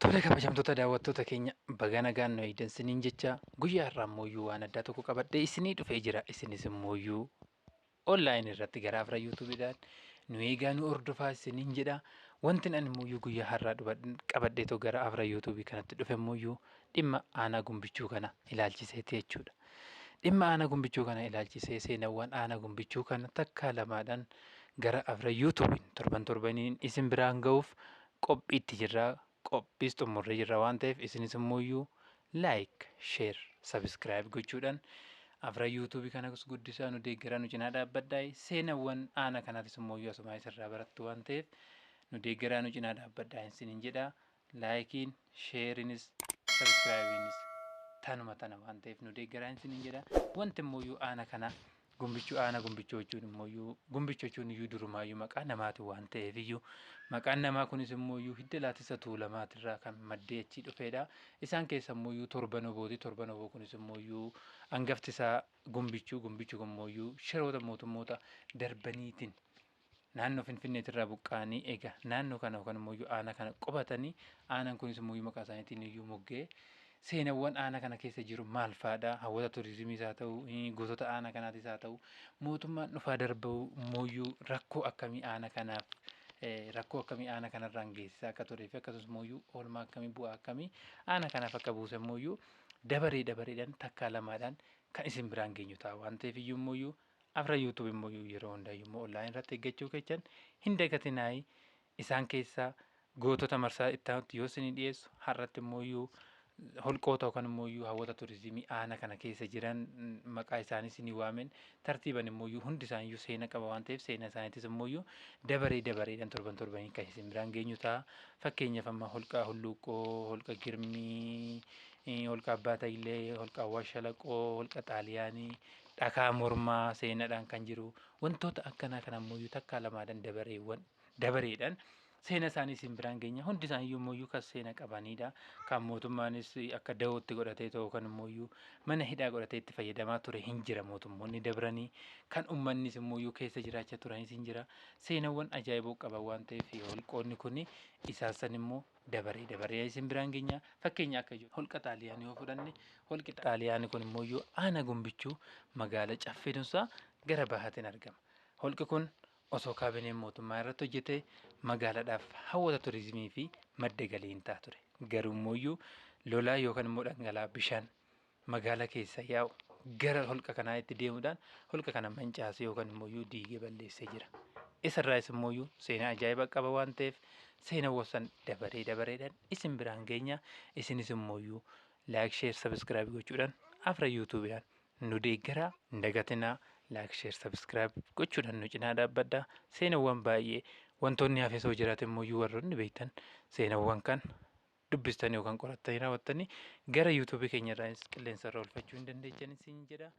Tole kabajamtoota daawwattoota keenya baga nagaan nu eegdan isiniin jecha guyyaa har'aa immoo waan addaa tokko qabadhee isinii dhufee jira. Isinis immoo online irratti gara afra YouTubeiidhaan nu eegaa nu hordofaa isiniin jedha. Wanti ani immoo guyyaa har'aa qabadheetoo gara afra YouTubeii kanatti dhufe immoo dhimma aanaa gumbichuu kana ilaalchiseeti jechuudha. Dhimma aanaa gumbichuu kana ilaalchisee seenaawwan aanaa gumbichuu kana takkaa lamaadhaan gara afra YouTubeiin torban torbaniin isin biraan ga'uuf qophiitti jirra. Qophiis xumurree jirra waan ta'eef isinis immoo like, share, subscribe gochuudhaan afra YouTubeii kanas guddisaa nu deeggaraa nu cinaa dhaabbadhaa. Seenaawwan aanaa kanaatis immoo asumaa isirraa barattu waan ta'eef nu deeggaraa nu cinaa dhaabbadhaa isiniin jedha. Likeiin, shareiinis, subscribeiinis tanuma tana waan ta'eef nu deeggaraa isiniin jedha. Wanti immoo aanaa kana gumbichuu aanaa gumbichuu jechuun immoo gumbichuu jechuun iyyuu durumaayyuu maqaa namaati waan ta'eef iyyuu maqaan namaa kunis immoo hidda laatisa tuulamaatirraa kan maddee achii dhufedha. Isaan keessa immoo torban obooti. Torban oboo kunis immoo hangafti isaa gumbichuu gumbichuu kun immoo shiroota mootummoota darbaniitiin naannoo Finfinneetirraa buqqa'anii egaa naannoo kana yookaan immoo aanaa kana qubatanii aanaan kunis immoo maqaa isaaniitiin iyyuu mogga'ee seenaawwan aanaa kana keessa jiru maal fa'aadha? Hawwata turizimiis haa ta'u, gosoota aanaa kanaatis haa ta'u, mootummaan dhufaa darbu immoo rakkoo akkamii aanaa kanaaf rakkoo akkamii aanaa kanarraan geessisaa akka turee fi akkasumas immoo oolmaa akkamii bu'aa akkamii aanaa kanaaf akka buuse immoo dabaree dabareedhaan takkaa lamaadhaan kan isin biraan geenyu ta'a waan ta'eef iyyuu immoo afra YouTube immoo yeroo hundayyuu immoo online irratti eeggachuu keessan hin dagatinaayi. Isaan keessaa gootota marsaa itti aanutti yoo isinii dhiyeessu har'atti immoo holqoota yookaan immoo hawwata turizimii aanaa kana keessa jiran maqaa isaanii isinii waamen tartiiban immoo hundi isaaniiyyuu seena qaba waan ta'eef seena isaaniitis immoo dabaree dabareedhaan torban torbanii kan isin biraan geenyu ta'a. Fakkeenyaaf amma holqa Hulluuqoo, holqa Girmii, holqa Abbaa Tayilee, holqa Awwaash Shalaqoo, holqa Xaaliyaanii, dhakaa mormaa seenaadhaan kan jiru wantoota akkanaa kana immoo takkaa lamaadhaan dabareewwan dabareedhaan seena isaanii isin biraan geenya. Hundi isaaniiyyuu immoo kan seena qabanidha. Kan mootummaanis akka dahootti godhatee ta'u kan immoo mana hidhaa godhatee itti fayyadamaa ture hin jira mootummoonni dabranii. Kan uummannis immoo keessa jiraachaa turanis hin jira. Seenawwan ajaa'iboo qaban waan ta'eef holqoonni kun isaan san immoo dabaree dabaree isin biraan geenya. Fakkeenya akka holqa Xaaliyaanii yoo fudhanne holqi Xaaliyaanii kun immoo aanaa gumbichuu magaalaa Caffee Dunsaa gara bahaatiin argama. Holqi kun osoo kaabineen mootummaa irratti hojjete magaalaadhaaf hawwata turizimii fi madda galii hin ta'a ture. Garuu immoo lolaa yookaan immoo dhangala'aa bishaan magaalaa keessa yaa'u gara holqa kanaa itti deemuudhaan holqa kana mancaasee yookaan immoo diigee balleessee jira. Isarraas immoo seenaa ajaa'ibaa qaba waan ta'eef seenawwan san dabaree dabareedhaan isin biraan geenya. Isinis immoo like, share, subscribe gochuudhaan afra YouTubeiidhaan nu deeggaraa hin dagatinaa. Like, share, subscribe gochuudhaan nu cinaa dhaabbadhaa. Seenawwan baay'ee wantoonni hafee soo jiraate immoo warroonni beektan seenawwan kan dubbistanii yookaan qorattanii raawwattanii gara YouTubeii keenya irraa qilleensa irra oolfachuu hin dandeechan isin jedha.